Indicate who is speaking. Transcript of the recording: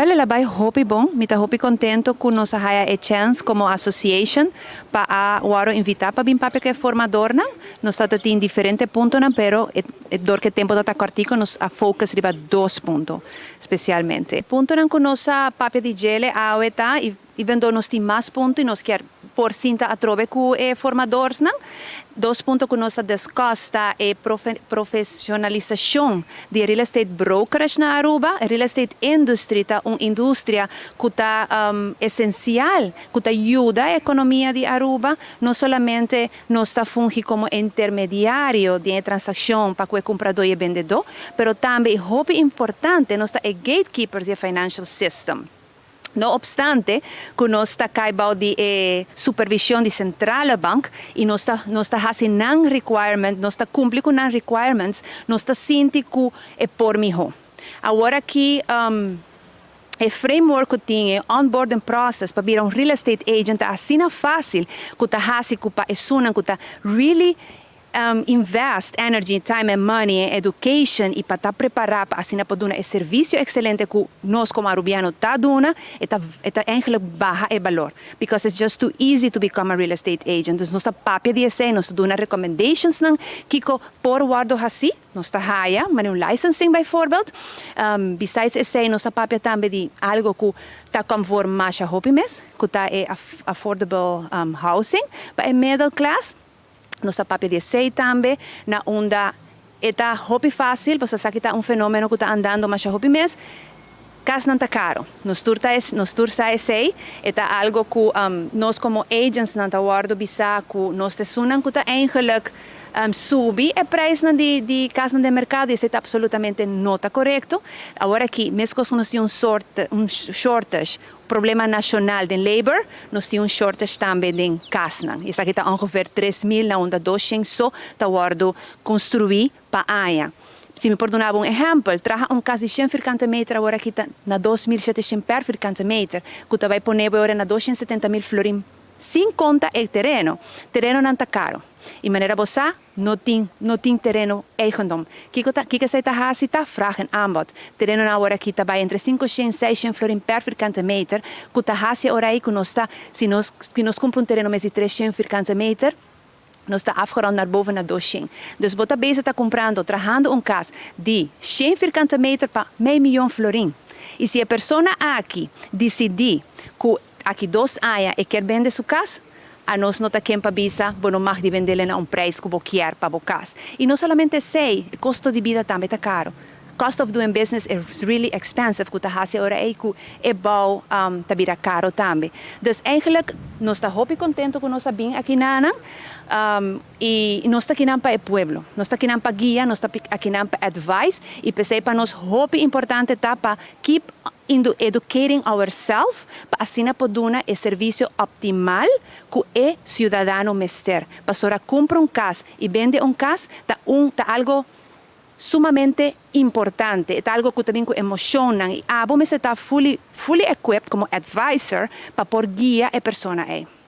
Speaker 1: El a bay hopi bon, mi ta hopi contento cu nos a haya e chance como association pa a wordo invita pa bin papia cu e formadornan. Nos ta tin diferente puntonan, pero door cu tempo ta cortico, nos a focus riba dos punto specialmente. Puntonan cu nos a papia di dje awe ta, even though nos tin mas punto y nos kier por sinta atrobe cu e formadornan, dos punto cu nos a discuss ta e profesionalisacion di real estate brokerage na Aruba. E real estate industry ta un industria cu ta esencial, cu ta yuda e economia di Aruba. No solamente nos ta fungi como intermediario di transaccion pa e cumprador y bendedor, pero tambe, hopi importante, nos ta e gatekeepers di financial system. No obstante, cu nos ta cay bou di supervision di Centrale Bank y nos ta haciendo nan requirement, nos ta cumpli cu nan requirements, nos ta sinti cu e por miho. Awor aki e framework cu tin, e onboarding process pa bira un real estate agent asina facil, cu ta hasi cu pa esunnan cu ta really invest energy, time and money in education y pa ta prepara pa asina pa duna e servicio excelente cu nos como Arubiano ta duna, e ta eigenlijk baha e valor. Because it's just too easy to become a real estate agent. Dus nos ta papia di esey, nos ta duna recommendations nan kico por wordo haci, nos ta haya, maar un licensing bijvoorbeeld. Besides esey, nos ta papia tambe di algo cu ta conforme masha hopi mes, cu ta e affordable housing pa e middle class. Nos a papia di esey tambe, na unda e ta hopi facil, pasobra esaki ta un fenomeno cu ta andando masha hopi mes. Cas nan ta caro. Nos tur sa esey, e ta algo cu nos como agents nan ta wordo bisa cu nos ta esunnan cu ta eigenlijk subi e prijs nan di cas nan di mercado y esey ta absolutamente no ta corecto. Awor aki, mesmo cu nos tin un shortage, problema nacional di labor, nos tin un shortage tambe di cas nan. Esaki ta ongeveer 3 mil na unda 200 so ta wordo construi pa aña. Si mi por duna un ehempel, traha un cas di 100 vierkante meter awor aki ta na 2.700 per vierkante meter, cu ta bay pone awor na 270 mil florin, sin conta e tereno. Tereno nan ta caro. Y manera bo sa, no tin tereno eigendom. Kico esey ta hasi ta vraag en aanbod. Tereno nan awor aki ta bay entre 500 y 600 florin per vierkante meter, cu ta hasi ora ey cu nos ta, si nos cumpra un tereno mes di 300 vierkante meter, nos ta afgerond naar boven na 200. Dus bo ta bezig ta cumprando, trahando un cas di 100 vierkante meter pa mey miyon florin. Y si e persona aki dicidi cu aki 2 aña e kier bende su cas, anos no ta ken pa bisa, bo no mag di bende na un prijs cu bo kier pa bo cas. Y no solamente esey, e costo di bida tambe ta caro. Cost of doing business is really expensive, cu ta hasi ora ey cu e bouw ta bira caro tambe. Dus eigenlijk nos ta hopi contento cu nos a bin aki nan y nos ta aki nan pa e pueblo. Nos ta aki nan pa guia, nos ta aki nan pa advice y p'esey pa nos hopi importante ta pa keep educating ourselves pa asina por duna e servicio optimal cu e ciudadano mester. Pasobra cumpra un cas y bende un cas ta algo sumamente importante. Ta algo cu tambe cu emocion y abo mester ta fully equipped como advisor pa por guia e persona ey.